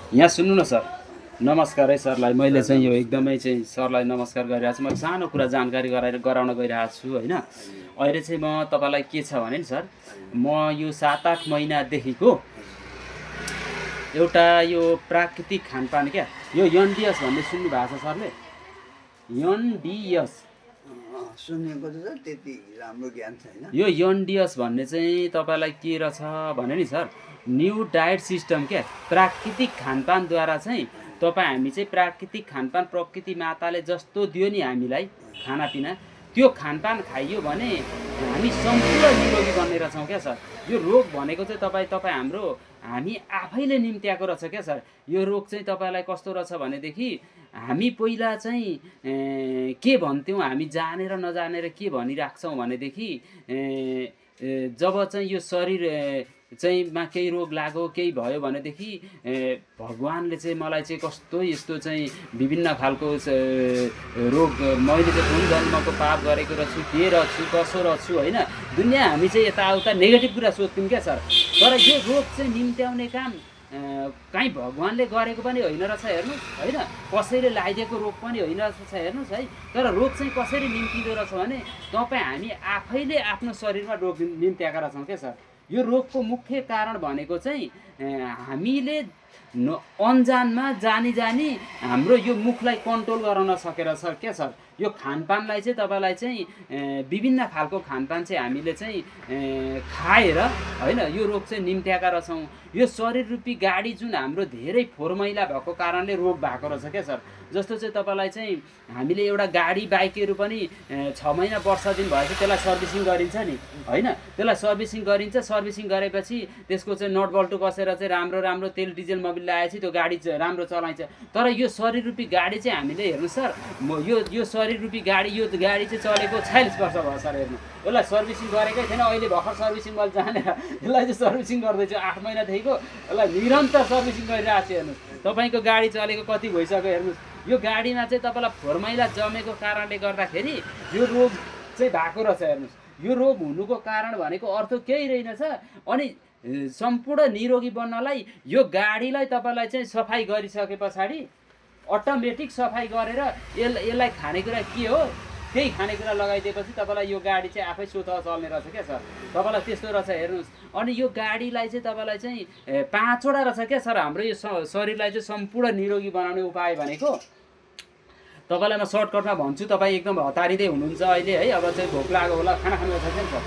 यहाँ सुन्नु न सर, नमस्कार है सरलाई। मैले चाहिँ यो एकदमै चाहिँ सरलाई नमस्कार गरिरहेको छु। मैले सानो कुरा जानकारी गराउन गइरहेको छु होइन। अहिले चाहिँ म तपाईँलाई के छ भने नि सर, म यो 7-8 महिनादेखिको एउटा यो प्राकृतिक खानपान क्या, यो एनडिएस भन्ने सुन्नु भएको छ सरले? एनडिएस सुनेको त छ, त्यति राम्रो ज्ञान छैन। यो एनडिएस भन्ने चाहिँ तपाईँलाई के रहेछ भने नि सर, न्यू डायट सिस्टम क्या। प्राकृतिक खानपानद्वारा चाहिँ हामी चाहिँ प्राकृतिक खानपान, प्रकृति माताले जस्तो दियो नि हामीलाई खानापिना, त्यो खानपान खाइयो भने हामी सम्पूर्ण निरोगी बन्ने रहेछौँ क्या सर। यो रोग भनेको चाहिँ तपाईँ हाम्रो हामी आफैले निम्त्याएको रहेछ क्या सर। यो रोग चाहिँ तपाईँलाई कस्तो रहेछ भनेदेखि, हामी पहिला चाहिँ के भन्थ्यौँ, हामी जानेर नजानेर के भनिराख्छौँ भनेदेखि, जब चाहिँ यो शरीर चाहिँ मा केही रोग लाग्यो, केही भयो भनेदेखि भगवान्ले चाहिँ मलाई चाहिँ कस्तो यस्तो चाहिँ विभिन्न खालको रोग, मैले चाहिँ कुन जन्मको पाप गरेको रहेछु, के रहेछु, कसो रहेछु होइन, दुनियाँ हामी चाहिँ यताउता नेगेटिभ कुरा सोध्थ्यौँ क्या सर। तर यो रोग चाहिँ निम्त्याउने काम कहीँ भगवान्ले गरेको पनि होइन रहेछ हेर्नुहोस् होइन, कसैले लगाइदिएको रोग पनि होइन रहेछ हेर्नुहोस् है। तर रोग चाहिँ कसरी निम्तिँदो रहेछ भने हामी आफैले आफ्नो शरीरमा रोग निम्त्याएका रहेछौँ क्या सर। यो रोगको मुख्य कारण भनेको चाहिँ हामीले अनजानमा जानी हाम्रो यो मुखलाई कन्ट्रोल गराउन सकेर सर क्या सर। यो खानपानलाई चाहिँ तपाईँलाई चाहिँ विभिन्न खालको खानपान चाहिँ हामीले चाहिँ खाएर होइन यो रोग चाहिँ निम्त्याएका रहेछौँ। यो शरीर रूपी गाडी जुन हाम्रो धेरै फोहोर मैला भएको कारणले रोग भएको रहेछ क्या सर। जस्तो चाहिँ तपाईँलाई चाहिँ हामीले एउटा गाडी बाइकहरू पनि 6 महिना वर्ष दिन भएपछि त्यसलाई सर्भिसिङ गरिन्छ नि होइन, त्यसलाई सर्भिसिङ गरिन्छ। सर्भिसिङ गरेपछि त्यसको चाहिँ नट बल्टु कसेर चाहिँ राम्रो तेल डिजेल मोबिल लगाएपछि त्यो गाडी राम्रो चलाइन्छ। तर यो शरीर रूपी गाडी चाहिँ हामीले हेर्नु सर, यो शरीर रूपी गाडी, यो गाडी चाहिँ चलेको 46 वर्ष भयो सर। हेर्नु, यसलाई सर्भिसिङ गरेकै थिएन, अहिले भर्खर सर्भिसिङ मैले जानेर यसलाई चाहिँ सर्भिसिङ गर्दैछु। 8 महिनादेखिको यसलाई निरन्तर सर्भिसिङ गरिरहेको छु। हेर्नुहोस् तपाईँको गाडी चलेको कति भइसक्यो हेर्नुहोस्। यो गाडीमा चाहिँ तपाईँलाई फोहोर मैला जमेको कारणले गर्दाखेरि यो रोग चाहिँ भएको रहेछ हेर्नुहोस्। यो रोग हुनुको कारण भनेको अर्थ केही रहेनछ। अनि सम्पूर्ण निरोगी बन्नलाई यो गाडीलाई तपाईँलाई चाहिँ सफाइ गरिसके पछाडि अटोमेटिक सफाइ गरेर यसलाई खानेकुरा के हो त्यही खानेकुरा लगाइदिएपछि तपाईँलाई यो गाडी चाहिँ आफै स्वतः चल्ने रहेछ क्या सर। तपाईँलाई त्यस्तो रहेछ हेर्नुहोस्। अनि यो गाडीलाई चाहिँ तपाईँलाई चाहिँ 5वटा रहेछ क्या सर हाम्रो यो शरीरलाई चाहिँ सम्पूर्ण निरोगी बनाउने उपाय भनेको। तपाईँलाई म सर्टकटमा भन्छु, तपाईँ एकदम हतारिँदै हुनुहुन्छ अहिले है। अब चाहिँ भोक लाग्यो होला, खाना खानु भएको छ नि सर?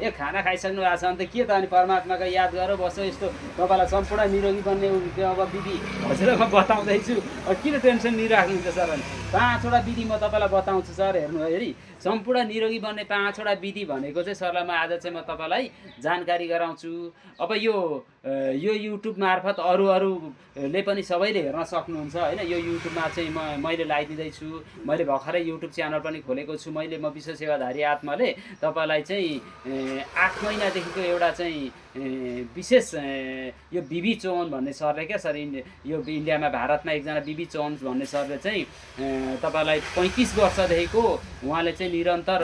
ए खाना खाइसक्नु भएको छ भने त के त, अनि परमात्माको याद गरेर बस्छ। यस्तो तपाईँलाई सम्पूर्ण निरोगी बन्ने अब विधि हजुर म बताउँदैछु, किन टेन्सन लिइराख्नुहुन्छ सर? अनि 5वटा विधि म तपाईँलाई बताउँछु सर। हेर्नु हेरी सम्पूर्ण निरोगी बन्ने 5वटा विधि भनेको चाहिँ सरलाई म आज चाहिँ म तपाईँलाई जानकारी गराउँछु। अब यो युट्युब मार्फत अरूले पनि सबैले हेर्न सक्नुहुन्छ होइन। यो युट्युबमा चाहिँ मैले लगाइदिँदैछु। मैले भर्खरै युट्युब च्यानल पनि खोलेको छु। म विश्व सेवाधारी आत्माले तपाईँलाई चाहिँ 8 महिनादेखिको एउटा चाहिँ विशेष यो बिबी चौहान भन्ने सरले क्या सर, यो इन्डियामा भारतमा एकजना बिबी चौहान भन्ने सरले चाहिँ तपाईँलाई 35 वर्षदेखिको उहाँले चाहिँ निरन्तर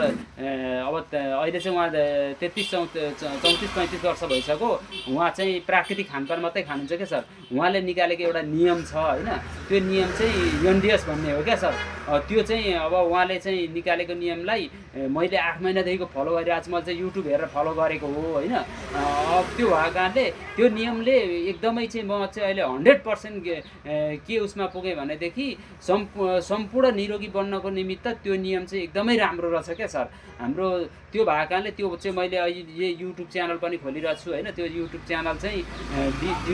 अब अहिले चाहिँ उहाँ 34-35 वर्ष भइसक्यो। उहाँ चाहिँ प्राकृतिक खानपान मात्रै खानुहुन्छ क्या सर। उहाँले निकालेको एउटा नियम छ होइन, त्यो नियम चाहिँ एनडिएस भन्ने हो क्या सर। त्यो चाहिँ अब उहाँले चाहिँ निकालेको नियमलाई मैले 8 महिनादेखिको फलो गरिरहेको छु। मैले चाहिँ युट्युब हेरेर फलो गरेको हो होइन। अब त्यो भएको कारणले त्यो नियमले एकदमै चाहिँ म चाहिँ अहिले 100% के उसमा पुगेँ भनेदेखि सम्पूर्ण निरोगी बन्नको निमित्त त्यो नियम चाहिँ एकदमै राम्रो रहेछ क्या सर हाम्रो। त्यो भएको कारणले त्यो चाहिँ मैले अहिले युट्युब च्यानल पनि खोलिरहेको छु होइन। त्यो युट्युब च्यानल चाहिँ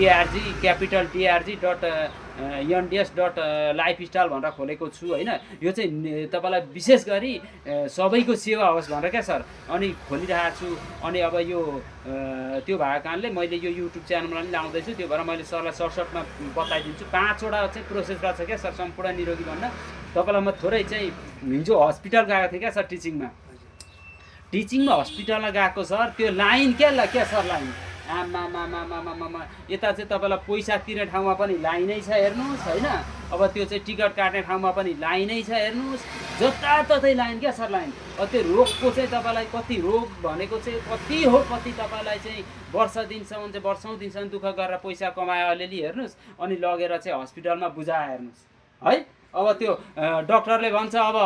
DRG_NDS.लाइफस्टाइल भनेर खोलेको छु होइन। यो चाहिँ तपाईँलाई विशेष गरी सबैको सेवा होस् भनेर क्या सर अनि खोलिरहेको छु। अनि अब यो त्यो भएको कारणले मैले यो युट्युब च्यानलमा पनि लाउँदैछु। त्यो भएर मैले सरलाई सर्टकटमा बताइदिन्छु। 5वटा चाहिँ प्रोसेस रहेछ क्या सर सम्पूर्ण निरोगी बन्न। तपाईँलाई म थोरै चाहिँ हिजो हस्पिटल गएको थिएँ क्या सर, टिचिङमा हस्पिटलमा गएको सर। त्यो लाइन क्या सर, लाइन आमामामामामामा यता चाहिँ तपाईँलाई पैसा तिर्ने ठाउँमा पनि लाइनै छ हेर्नुहोस् होइन। अब त्यो चाहिँ टिकट काट्ने ठाउँमा पनि लाइनै छ हेर्नुहोस्, जताततै लाइन क्या सर लाइन। त्यो रोगको चाहिँ तपाईँलाई कति रोग भनेको चाहिँ कति हो, कति तपाईँलाई चाहिँ वर्ष दिनसम्म चाहिँ वर्षौँ दिनसम्म दुःख गरेर पैसा कमायो अलिअलि हेर्नुहोस्, अनि लगेर चाहिँ हस्पिटलमा बुझायो हेर्नुहोस् है। अब त्यो डक्टरले भन्छ अब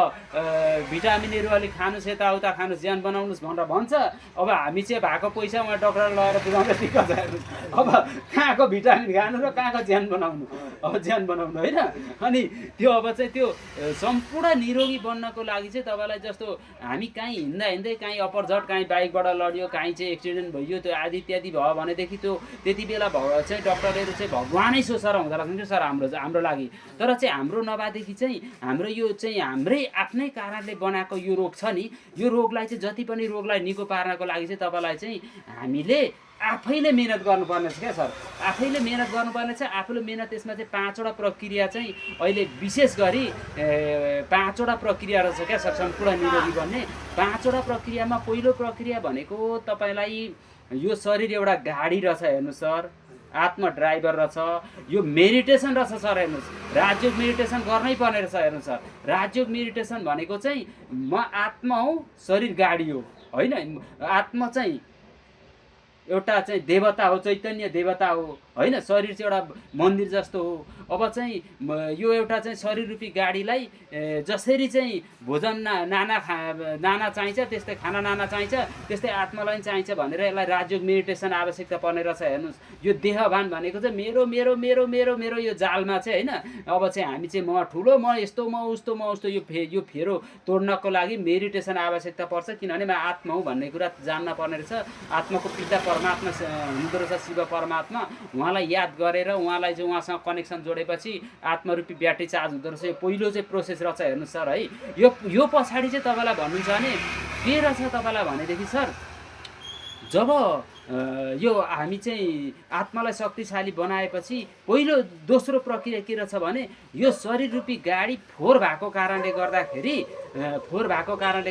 भिटामिनहरू अलिक खानुहोस्, यताउता खानुहोस्, ज्यान बनाउनुहोस् भनेर भन्छ। अब हामी चाहिँ भएको पैसा उहाँ डक्टर लगेर बुझाउँदा दिक्कत छ हेर्नुहोस्। अब कहाँको भिटामिन खानु र कहाँको ज्यान बनाउनु, अब ज्यान बनाउनु होइन। अनि त्यो अब चाहिँ त्यो सम्पूर्ण निरोगी बन्नको लागि चाहिँ तपाईँलाई जस्तो हामी कहीँ हिँड्दा हिँड्दै कहीँ अपरझट कहीँ बाइकबाट लड्यो, कहीँ चाहिँ एक्सिडेन्ट भइयो, त्यो आदि इत्यादि भयो भनेदेखि त्यो त्यति बेला चाहिँ डक्टरहरू चाहिँ भगवानै सोचेर हुँदो रहेछ सर हाम्रो लागि। तर चाहिँ हाम्रो नभएदेखि चाहिँ हाम्रो यो चाहिँ हाम्रै आफ्नै कारणले बनाएको यो रोग छ नि, यो रोगलाई चाहिँ जति पनि रोगलाई निको पार्नको लागि चाहिँ तपाईँलाई चाहिँ हामीले आफैले मेहनत गर्नुपर्ने छ क्या सर। आफैले मेहनत गर्नुपर्ने छ। आफूले मेहनत त्यसमा चाहिँ 5वटा प्रक्रिया चाहिँ अहिले विशेष गरी 5वटा प्रक्रिया रहेछ क्या सर सम्पूर्ण निरोगी बन्ने। 5वटा प्रक्रियामा पहिलो प्रक्रिया भनेको तपाईँलाई यो शरीर एउटा गाडी रहेछ हेर्नु सर, आत्मा ड्राइभर रहेछ, यो मेडिटेसन रहेछ सर हेर्नुहोस्, राजयोग मेडिटेसन गर्नै पर्ने रहेछ हेर्नुहोस् सर। राजयोग मेडिटेसन भनेको चाहिँ म आत्मा हो, शरीर गाडी हो होइन। आत्मा चाहिँ एउटा चाहिँ देवता हो, चैतन्य देवता हो होइन। शरीर चाहिँ एउटा मन्दिर जस्तो हो। अब चाहिँ यो एउटा चाहिँ शरीर रूपी गाडीलाई जसरी चाहिँ भोजन नाना चाहिन्छ, त्यस्तै खाना नाना चाहिन्छ, त्यस्तै आत्मालाई पनि चाहिन्छ भनेर यसलाई राजयोग मेडिटेसन आवश्यकता पर्ने रहेछ हेर्नुहोस्। यो देहभान भनेको चाहिँ मेरो मेरो मेरो मेरो मेरो यो जालमा चाहिँ होइन। अब चाहिँ हामी चाहिँ म ठुलो, म यस्तो, म उस्तो, म उस्तो, यो फेरो तोड्नको लागि मेडिटेसन आवश्यकता पर्छ। किनभने म आत्मा हुँ भन्ने कुरा जान्न पर्ने रहेछ। आत्माको पिता परमात्मा हुँदो रहेछ, शिव परमात्मा। उहाँलाई याद गरेर उहाँलाई चाहिँ उहाँसँग कनेक्सन जोडेपछि आत्मरूपी ब्याट्री चार्ज हुँदो रहेछ। यो पहिलो चाहिँ प्रोसेस रहेछ हेर्नुहोस् सर है। यो पछाडि चाहिँ तपाईँलाई भन्नुहुन्छ भने के रहेछ तपाईँलाई भनेदेखि सर, जब यो हामी चाहिँ आत्मालाई शक्तिशाली बनाएपछि पहिलो दोस्रो प्रक्रिया के रहेछ भने यो शरीर रूपी गाडी फोहोर भएको कारणले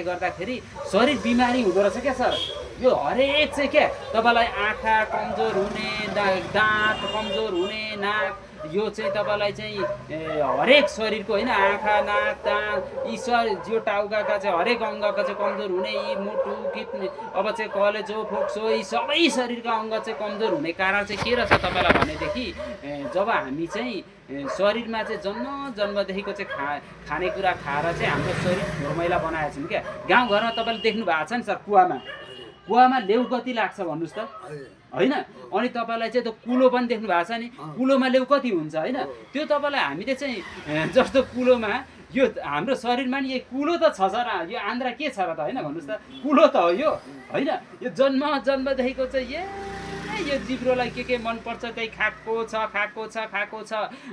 गर्दाखेरि शरीर बिमारी हुँदो रहेछ क्या सर। यो हरेक चाहिँ क्या तपाईँलाई आँखा कमजोर हुने, दाँत कमजोर हुने, नाक, यो चाहिँ तपाईँलाई चाहिँ हरेक शरीरको होइन, आँखा नाक दाँत यी यो टाउकाका चाहिँ हरेक अङ्गका चाहिँ कमजोर हुने, यी मुटु किडनी अब चाहिँ कलेजो फोक्सो यी सबै शरीरका अङ्ग चाहिँ कमजोर हुने कारण चाहिँ के रहेछ तपाईँलाई भनेदेखि जब हामी चाहिँ शरीरमा चाहिँ जन्मदेखिको चाहिँ खानेकुरा खाएर चाहिँ हाम्रो शरीर फोहोर मैला बनाएको छौँ क्या। गाउँघरमा तपाईँले देख्नु भएको छ नि सर, कुवामा लेउ कति लाग्छ भन्नुहोस् त होइन। अनि तपाईँलाई चाहिँ त्यो कुलो पनि देख्नु भएको छ नि, कुलोमा लेउ कति हुन्छ होइन। त्यो तपाईँलाई हामीले चाहिँ जस्तो कुलोमा यो हाम्रो शरीरमा नि यो कुलो त छ सर, यो आन्द्रा के छ र त होइन भन्नुहोस् त, कुलो त हो यो होइन। यो जन्मदेखिको चाहिँ यो जिब्रोलाई के मनपर्छ त्यही खाएको छ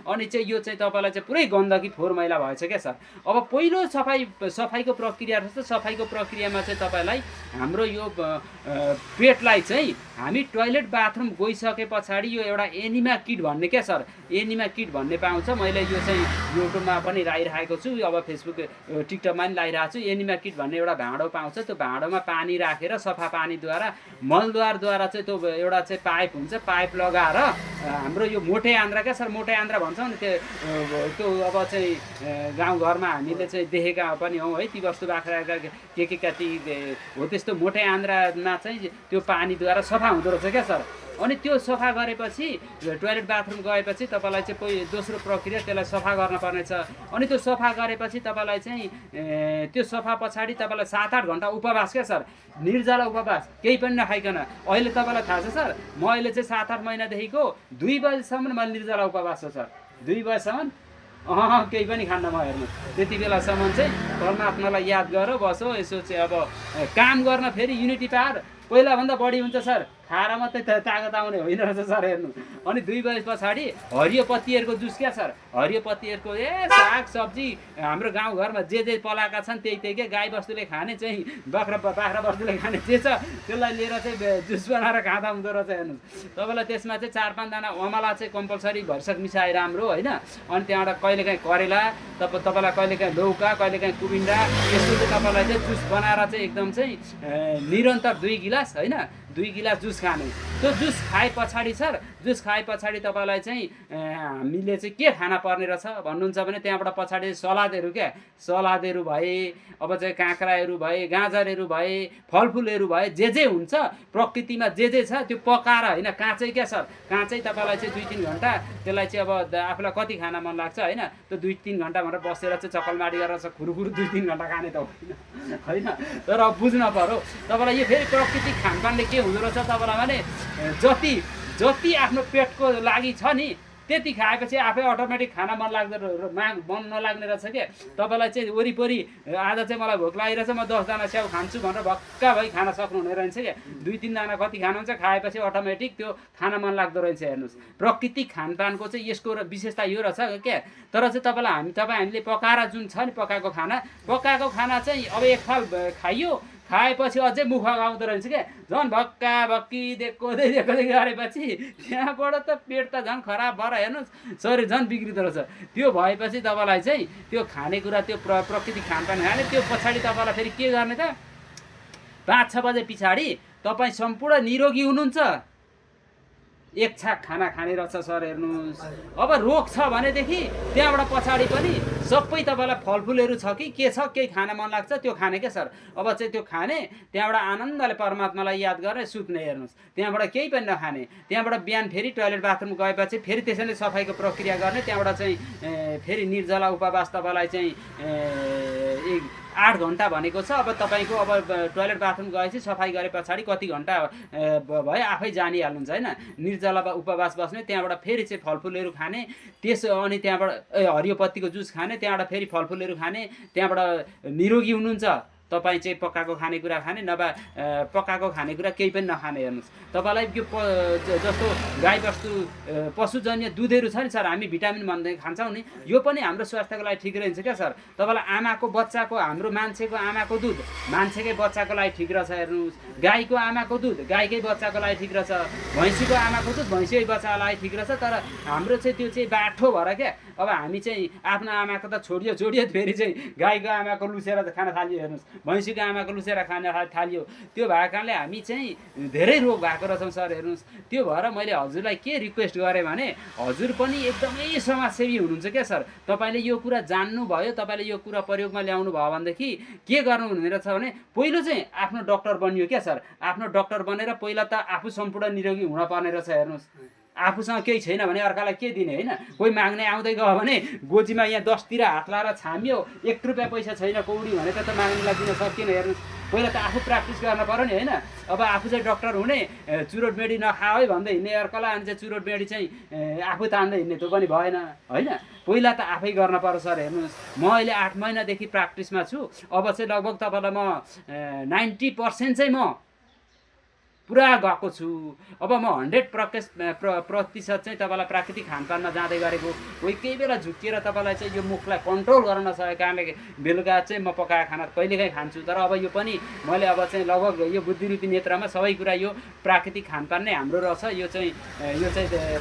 अनि चाहिँ यो चाहिँ तपाईँलाई चाहिँ पुरै गन्दगी फोहोर मैला भएछ क्या सर। अब पहिलो सफाइको प्रक्रिया रहेछ। सफाइको प्रक्रियामा चाहिँ तपाईँलाई हाम्रो यो पेटलाई चाहिँ हामी टोइलेट बाथरुम गइसके पछाडि यो एउटा एनिमा किट भन्ने क्या सर, एनिमा किट भन्ने पाउँछ। मैले यो चाहिँ युट्युबमा पनि लगाइरहेको छु, अब फेसबुक टिकटकमा पनि लगाइरहेको छु। एनिमा किट भन्ने एउटा भाँडो पाउँछ। त्यो भाँडोमा पानी राखेर सफा पानीद्वारा मलद्वारद्वारा चाहिँ त्यो एउटा चाहिँ पाइप हुन्छ, पाइप लगाएर हाम्रो यो मोटे आन्द्रा क्या सर, मोटे आन्द्रा भन्छौँ नि त्यो अब चाहिँ गाउँघरमा हामीले चाहिँ देखेका पनि हौँ है, ती वस्तु बाख्राका के ती हो त्यस्तो मोटे आन्द्रामा चाहिँ त्यो पानीद्वारा सफा हुँदो रहेछ क्या सर। अनि त्यो सफा गरेपछि टोइलेट बाथरुम गएपछि तपाईँलाई चाहिँ दोस्रो प्रक्रिया त्यसलाई सफा गर्न पर्नेछ। अनि त्यो सफा गरेपछि तपाईँलाई चाहिँ त्यो सफा पछाडि तपाईँलाई 7-8 घन्टा उपवास क्या सर, निर्जला उपवास, केही पनि नखाइकन। अहिले तपाईँलाई थाहा छ सर, म अहिले चाहिँ 7-8 महिनादेखिको 2 बजीसम्म मैले निर्जला उपवास छ सर। 2 बजीसम्म केही पनि खान्न म हेर्नु। त्यति बेलासम्म चाहिँ परमात्मालाई याद गरेर बसो, यसो चाहिँ अब काम गर्न फेरि युनिटी पावर पहिलाभन्दा बढी हुन्छ सर। खाएर मात्रै तागत आउने होइन रहेछ सर हेर्नु। अनि 2 बजे पछाडि हरियो पत्तीहरूको जुस क्या सर, हरियो पत्तीहरूको साग सब्जी हाम्रो गाउँघरमा जे पलाएका छन् त्यही क्या, गाई बस्तुले खाने चाहिँ बाख्रा बस्तुले खाने जे छ त्यसलाई लिएर चाहिँ जुस बनाएर खाँदा हुँदो रहेछ हेर्नु। तपाईँलाई त्यसमा चाहिँ 4-5 दाना अमला चाहिँ कम्पलसरी भरसक मिसाए राम्रो होइन। अनि त्यहाँबाट कहिलेकाहीँ करेला, तपाईँलाई कहिलेकाहीँ लौका, कहिलेकाहीँ कुबिन्डा, यस्तो चाहिँ तपाईँलाई चाहिँ जुस बनाएर चाहिँ एकदम चाहिँ निरन्तर 2 गिलास होइन 2 गिलास जुस खानु। त्यो जुस खाए पछाडि सर, जुस खाए पछाडि तपाईँलाई चाहिँ हामीले चाहिँ के खाना पर्ने रहेछ भन्नुहुन्छ भने त्यहाँबाट पछाडि सलादहरू क्या, सलादहरू भए, अब चाहिँ काँक्राहरू भए, गाजरहरू भए, फलफुलहरू भए, जे हुन्छ प्रकृतिमा जे छ त्यो पकाएर होइन, काँचै क्या सर, काँचै तपाईँलाई चाहिँ 2-3 घन्टा त्यसलाई चाहिँ अब आफूलाई कति खान मन लाग्छ होइन, त्यो 2-3 घन्टा भनेर बसेर चाहिँ चकलमाडी गरेर चाहिँ खुरुखुरु 2-3 घन्टा खाने त होइन, तर अब बुझ्न पर्यो तपाईँलाई। यो फेरि प्राकृतिक खानपानले के हुँदो रहेछ तपाईँलाई भने जति आफ्नो पेटको लागि छ नि त्यति खाएपछि आफै अटोमेटिक खाना मन नलाग्ने रहेछ क्या। तपाईँलाई चाहिँ वरिपरि आज चाहिँ मलाई भोक लागिरहेछ, म 10 दाना स्याउ खान्छु भनेर भक्का भई खान सक्नुहुने रहेछ क्या। 2-3 दाना कति खानुहुन्छ, खाएपछि अटोमेटिक त्यो खाना मन लाग्दो रहेछ। हेर्नुहोस्, प्राकृतिक खानपानको चाहिँ यसको विशेषता यो रहेछ क्या। तर चाहिँ हामीले पकाएर जुन छ नि पकाएको खाना चाहिँ अब एक फाल खाइयो, खाएपछि अझै मुख गाउँदो रहेछ क्या। झन् भक्का भक्की देख्दै गरेपछि त्यहाँबाट त पेट त झन् खराब भएर हेर्नुहोस् शरीर झन् बिग्रिँदो रहेछ। त्यो भएपछि तपाईँलाई चाहिँ त्यो खानेकुरा त्यो प्राकृतिक खानपान खाने त्यो पछाडि तपाईँलाई फेरि के गर्ने त 5-6 बजे पछाडि तपाईँ सम्पूर्ण निरोगी हुनुहुन्छ। एक छाक खाना खाने रहेछ सर। हेर्नुहोस्, अब रोग छ भनेदेखि त्यहाँबाट पछाडि पनि सबै तपाईँलाई फलफुलहरू छ कि के छ, केही खान मन लाग्छ त्यो खाने क्या सर। अब चाहिँ त्यो खाने, त्यहाँबाट आनन्दले परमात्मालाई याद गर्ने, सुत्ने। हेर्नुहोस्, त्यहाँबाट केही पनि नखाने, त्यहाँबाट बिहान फेरि टोइलेट बाथरुम गएपछि फेरि त्यसैले सफाइको प्रक्रिया गर्ने, त्यहाँबाट चाहिँ फेरि निर्जला उपवास तपाईँलाई चाहिँ 8 घन्टा भनेको छ। अब तपाईँको अब टोइलेट बाथरुम गएपछि सफाइ गरे पछाडि कति घन्टा भयो आफै जानिहाल्नुहुन्छ होइन। निर्जला उपवास बस्ने, त्यहाँबाट फेरि चाहिँ फलफुलहरू खाने, अनि त्यहाँबाट हरियोपत्तीको जुस खाने, त्यहाँबाट फेरि फलफुलहरू खाने, त्यहाँबाट निरोगी हुनुहुन्छ। तपाईँ चाहिँ पकाएको खानेकुरा खाने, नभए पकाएको खानेकुरा केही पनि नखाने। हेर्नुहोस्, तपाईँलाई यो जस्तो गाईबस्तु पशुजन्य दुधहरू छ नि सर, हामी भिटामिन भन्दै खान्छौँ नि, यो पनि हाम्रो स्वास्थ्यको लागि ठिक रहन्छ क्या सर। तपाईँलाई आमाको बच्चाको, हाम्रो मान्छेको आमाको दुध मान्छेकै बच्चाको लागि ठिक रहेछ। हेर्नुहोस्, गाईको आमाको दुध गाईकै बच्चाको लागि ठिक रहेछ, भैँसीको आमाको दुध भैँसीकै बच्चाको लागि ठिक रहेछ। तर हाम्रो चाहिँ त्यो चाहिँ बाठो भएर क्या, अब हामी चाहिँ आफ्नो आमाको त छोडियो फेरि चाहिँ गाईको आमाको लुसेर खान थाल्यो। हेर्नुहोस्, भैँसीको आमाको लुसेर खान थाल्यो। त्यो भएको कारणले हामी चाहिँ धेरै रोग भएको रहेछौँ सर। हेर्नुहोस्, त्यो भएर मैले हजुरलाई के रिक्वेस्ट गरेँ भने हजुर पनि एकदमै समाजसेवी हुनुहुन्छ क्या सर। तपाईँले यो कुरा जान्नुभयो, तपाईँले यो कुरा प्रयोगमा ल्याउनु भयो भनेदेखि के गर्नु हुने रहेछ भने पहिलो चाहिँ आफ्नो डक्टर बनियो क्या सर। आफ्नो डक्टर बनेर पहिला त आफू सम्पूर्ण निरोगी हुन पर्ने रहेछ। हेर्नुहोस्, आफूसँग केही छैन भने अर्कालाई के दिने होइन। कोही माग्ने आउँदै गयो भने गोजीमा यहाँ 10तिर हात लाएर छामियो, 1 रुपियाँ पैसा छैन कौडी भने त माग्नेलाई दिन सकिएन। हेर्नुहोस्, पहिला त आफू प्र्याक्टिस गर्न पर्यो नि होइन। अब आफू चाहिँ डक्टर हुने, चुरोट मेडी नखाओ है भन्दै हिँड्ने अर्कालाई, अनि चाहिँ चुरोट मेडी चाहिँ आफू तान्दै हिँड्ने त्यो पनि भएन होइन। पहिला त आफै गर्न पर्छ सर। हेर्नुहोस्, म अहिले 8 महिनादेखि प्र्याक्टिसमा छु। अब चाहिँ लगभग तपाईँलाई म 90% चाहिँ म पुरा गएको छु। अब म 100% चाहिँ तपाईँलाई प्राकृतिक खानपानमा जाँदै गरेको। कोही बेला झुक्किएर तपाईँलाई चाहिँ यो मुखलाई कन्ट्रोल गर्न नसकेको कारणले बेलुका चाहिँ म पकाएको खाना कहिलेकाहीँ खान्छु। तर अब यो पनि मैले अब चाहिँ लगभग यो बुद्धिरूपी नेत्रमा सबै कुरा यो प्राकृतिक खानपान नै हाम्रो रहेछ, यो चाहिँ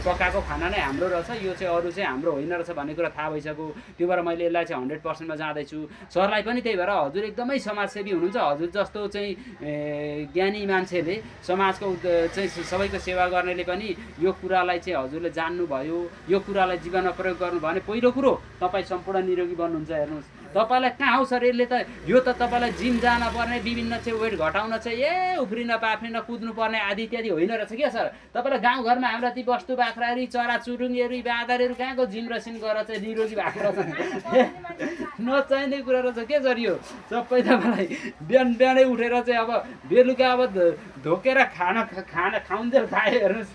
पकाएको खाना नै हाम्रो रहेछ, यो चाहिँ अरू चाहिँ हाम्रो होइन रहेछ भन्ने कुरा थाहा भइसक्यो। त्यो भएर मैले यसलाई चाहिँ 100%मा जाँदैछु। सरलाई पनि त्यही भएर हजुर एकदमै समाजसेवी हुनुहुन्छ। हजुर जस्तो चाहिँ ज्ञानी मान्छेले, समाजको चाहिँ सबैको सेवा गर्नेले पनि यो कुरालाई चाहिँ हजुरले जान्नुभयो, यो कुरालाई जीवनमा प्रयोग गर्नुभयो भने पहिलो कुरो तपाईँ सम्पूर्ण निरोगी बन्नुहुन्छ। हेर्नुहोस्, तपाईँलाई कहाँ हो सर यसले त, यो त तपाईँलाई जिम जान पर्ने, विभिन्न चाहिँ वेट घटाउन चाहिँ उफ्रिन पाफ्रिन कुद्नु पर्ने आदि इत्यादि होइन रहेछ क्या सर। तपाईँलाई गाउँघरमा हाम्रा ती बस्तु बाख्राहरू, चरा चुरुङ्गीहरू, बाँदरहरू कहाँको जिम र सिम गरेर चाहिँ निरोगी भएको रहेछ। नचाहिने कुरा रहेछ के सर यो सबै। तपाईँलाई बिहानै उठेर चाहिँ अब बेलुका अब धोकेर खाना खाउन्जेल खायो हेर्नुहोस्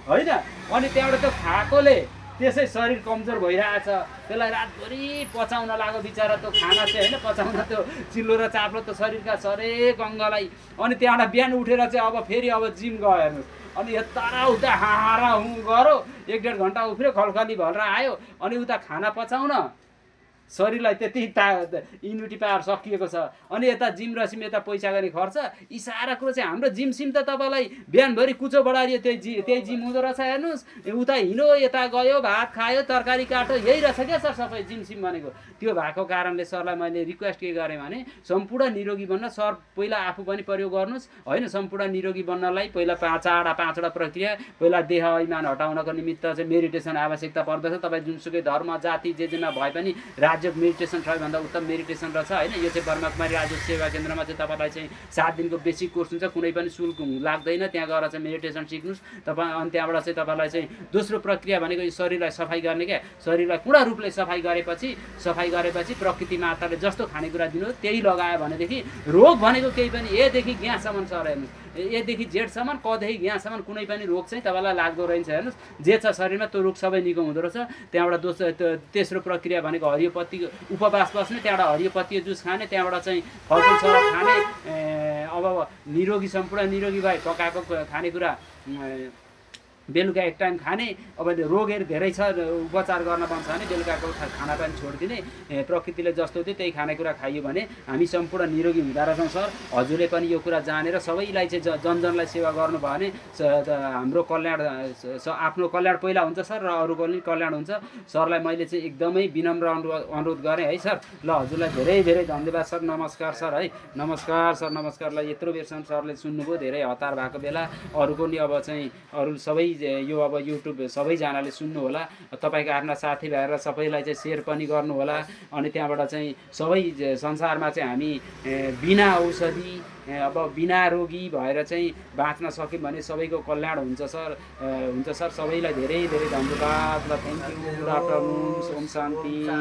होइन। अनि त्यहाँबाट त्यो खाएकोले त्यसै शरीर कमजोर भइरहेछ, त्यसलाई रातभरि पचाउन लाग्यो बिचरा त्यो खाना चाहिँ होइन, पचाउन त्यो चिल्लो र चाप्लो त शरीरका हरेक अङ्गलाई। अनि त्यहाँबाट बिहान उठेर चाहिँ अब फेरि अब जिम गयो हेर्नुहोस्। अनि यता उता हारा हुँ गऱ्यो, 1-1.5 घन्टा उफ्रियो, खलखली भएर आयो, अनि उता खाना पचाउन शरीरलाई त्यति इम्युनिटी पावर सकिएको छ। अनि यता जिम रसिम यता पैसा गर्ने खर्च, यी सारा कुरो चाहिँ हाम्रो जिम सिम त तपाईँलाई बिहानभरि कुचो बढारियो त्यही जिम हुँदो रहेछ। हेर्नुहोस् उता हिँड्यो यता गयो भात खायो तरकारी काट्यो, यही रहेछ क्या सर सबै जिम सिम भनेको। त्यो भएको कारणले सरलाई मैले रिक्वेस्ट के गरेँ भने सम्पूर्ण निरोगी बन्न सर पहिला आफू पनि प्रयोग गर्नुहोस् होइन। सम्पूर्ण निरोगी बन्नलाई पहिला पाँचवटा प्रक्रिया। पहिला देह अभिमान हटाउनको निमित्त चाहिँ मेडिटेसन आवश्यकता पर्दछ। तपाईँ जुनसुकै धर्म जाति जेमा भए पनि राजयोग मेडिटेसन सबैभन्दा उत्तम मेडिटेसन रहेछ होइन। यो चाहिँ ब्रह्मकुमारी राजयोग सेवा केन्द्रमा चाहिँ तपाईँलाई चाहिँ 7 दिनको बेसिक कोर्स हुन्छ, कुनै पनि शुल्क लाग्दैन। त्यहाँ गएर चाहिँ मेडिटेसन सिक्नुहोस् तपाईँ। अनि त्यहाँबाट चाहिँ तपाईँलाई चाहिँ दोस्रो प्रक्रिया भनेको यो शरीरलाई सफाइ गर्ने क्या। शरीरलाई पूर्ण रूपले सफाइ गरेपछि प्रकृति माताले जस्तो खानेकुरा दिनु त्यही लगायो भनेदेखि रोग भनेको केही पनि एदेखि ग्याससम्म सर हेर्नुहोस्, एदेखि जेठसम्म कदेखि ग्याससम्म कुनै पनि रोग चाहिँ तपाईँलाई लाग्दो रहेछ। हेर्नुहोस् जे छ शरीरमा त्यो रोग सबै निको हुँदो रहेछ। त्यहाँबाट तेस्रो प्रक्रिया भनेको हरियोपत्ती उपवास बस्ने, त्यहाँबाट हरियोपत्ती जुस खाने, त्यहाँबाट चाहिँ फलफुल सरफ खाने। अब निरोगी सम्पूर्ण निरोगी भए पकाएको खानेकुरा बेलुका एक टाइम खाने। अब रोगहरू धेरै छ उपचार गर्न पाउँछ भने बेलुकाको खाना पनि छोडिदिने। प्रकृतिले जस्तो थियो त्यही खानेकुरा खाइयो भने हामी सम्पूर्ण निरोगी हुँदो रहेछौँ सर। हजुरले पनि यो कुरा जानेर सबैलाई चाहिँ जनजनलाई सेवा गर्नुभयो भने हाम्रो कल्याण आफ्नो कल्याण पहिला हुन्छ सर र अरूको पनि कल्याण हुन्छ। सरलाई मैले चाहिँ एकदमै विनम्र अनुरोध गरेँ है सर। ल हजुरलाई धेरै धेरै धन्यवाद सर। नमस्कार सर है। नमस्कार सर। नमस्कार। ल यत्रो बेरसम्म सरले सुन्नुभयो, धेरै हतार भएको बेला अरूको नि अब चाहिँ अरू सबै यो अब युट्युब सबैजनाले सुन्नु होला। तपाईँको आफ्ना साथीभाइहरूलाई सबैलाई चाहिँ सेयर पनि गर्नु होला। अनि त्यहाँबाट चाहिँ सबै संसारमा चाहिँ हामी बिना औषधि अब बिना रोगी भएर चाहिँ बाँच्न सक्यौँ भने सबैको कल्याण हुन्छ सर। सबैलाई धेरै धेरै धन्यवाद। ल थ्याङ्क यू। Good afternoon. ओम शान्ति।